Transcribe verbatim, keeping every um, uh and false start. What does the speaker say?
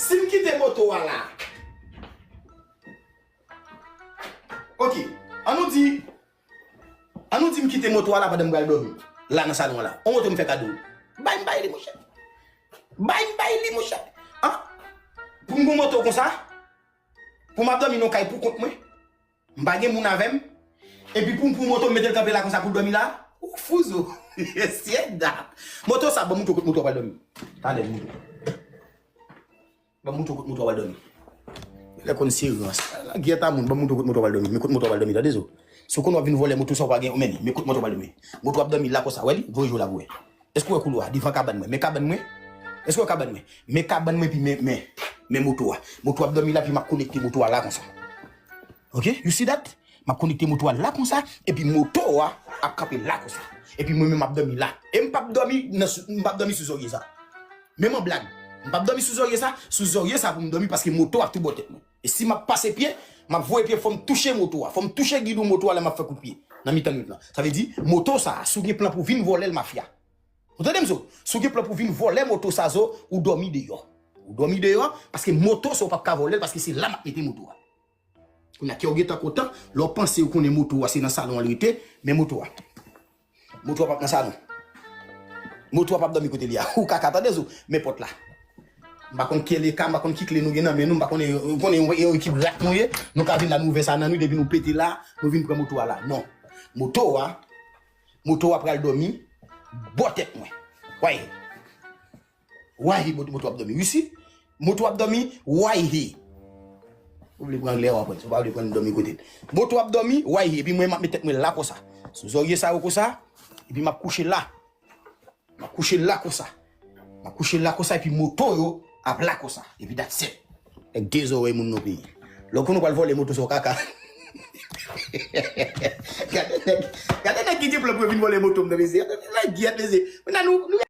Si m kite moto a la. Ok. An nou di, an nou di m kite moto a la pandan m pral dòmi. La nan salon an la. On moto m fè kado. Bay m bay li, monchè. Bay m bay li, monchè. An? Pou m gon moto konsa? Pou m ap dòmi nan kay pou kont mwen? M pa gen moun avè m? Epi pou m pran moto m mete l kanpe la konsa pou l dòmi la? Ou fou zo. Syèda. Moto sa, ban m montre w kot moto a pral dòmi. Talè m montre w. Ban m montre w kot moto a pral dòmi. Lè konn se rans. Gyèt a moun, ban m montre w kot moto a pral dòmi. Men kot moto a pral dòmi, tande zo. Si w konn w ap vin vòlè moto sa w pa gen, men li. Men kot moto a pral dòmi. Moto ap dòmi la konsa, wè li? Voye je w la pou wè. Èske w wè koulwa a? Devan kabann mwen. Men kabann mwen. Èske w wè kabann mwen? Men kabann mwen, epi men, men, men moto a. Moto ap dòmi la, epi m ap konekte moto a la konsa. Ok? You see that? M ap konekte moto a la konsa, epi moto a ap kanpe la konsa. Epi mwen menm m ap dòmi la. E m p ap dòmi nan sou, m p ap dòmi sou zòrye sa. Menm an blag. M p ap dòmi sou zòrye sa, sou zòrye sa pou m dòmi paske moto ap tou bò tèt mwen. E si m ap pase pye, m ap voye pye fò m touche moto a. Fò m touche gidon moto a lè m ap fè kout pye. Nan mitan nwit lan. Sa vle di, moto sa, si w gen plan pou vin vòlè l, mafya. Ou tande m zo? Si w gen plan pou vin vòlè moto sa zo, ou dòmi deyò. Ou dòmi deyò, paske moto sa w p ap ka vòlè l, paske se la m ap mete moto a. Kounye a, kè w gentan kontan, lè w panse ou konnen moto a, se nan salon an l rete, men moto a. Moto a p ap nan salon. Moto a p ap dòmi kote li a. Ou kaka, tande zo, men pòt la. M pa konn ki leka, m pa konn ki kle nou gen nan men nou, m pa konnen, ou konnen yon, yon ekip rat nou ye, nou ka vin la, nou ouvè sa nan nou, depi nou pete la, nou vin pran moto a la. Non. Moto a, Moto a pral dòmi bò tèt mwen. Why? Why moto, moto ap dòmi? You see? Moto ap dòmi, why? Ou vle pran lè w ap pran, ou pa vle pran dòmi kote l. Moto ap dòmi, why? Epi mwen, m ap met tèt mwen la konsa. Sou zòrye sa yo konsa, epi m ap kouche la. M ap kouche la konsa. M ap kouche la konsa, epi moto yo ap la konsa. Epi that's it. Nèg de zòrèy moun nan peyi. Lè w konn ou pral vòlè moto sa w kaka. Gade nèg, gade nèg ki gen plan pou yo vin vòlè moto m nan, mesye. Gade nèg gyèt, mesye. Kounye a nou, nou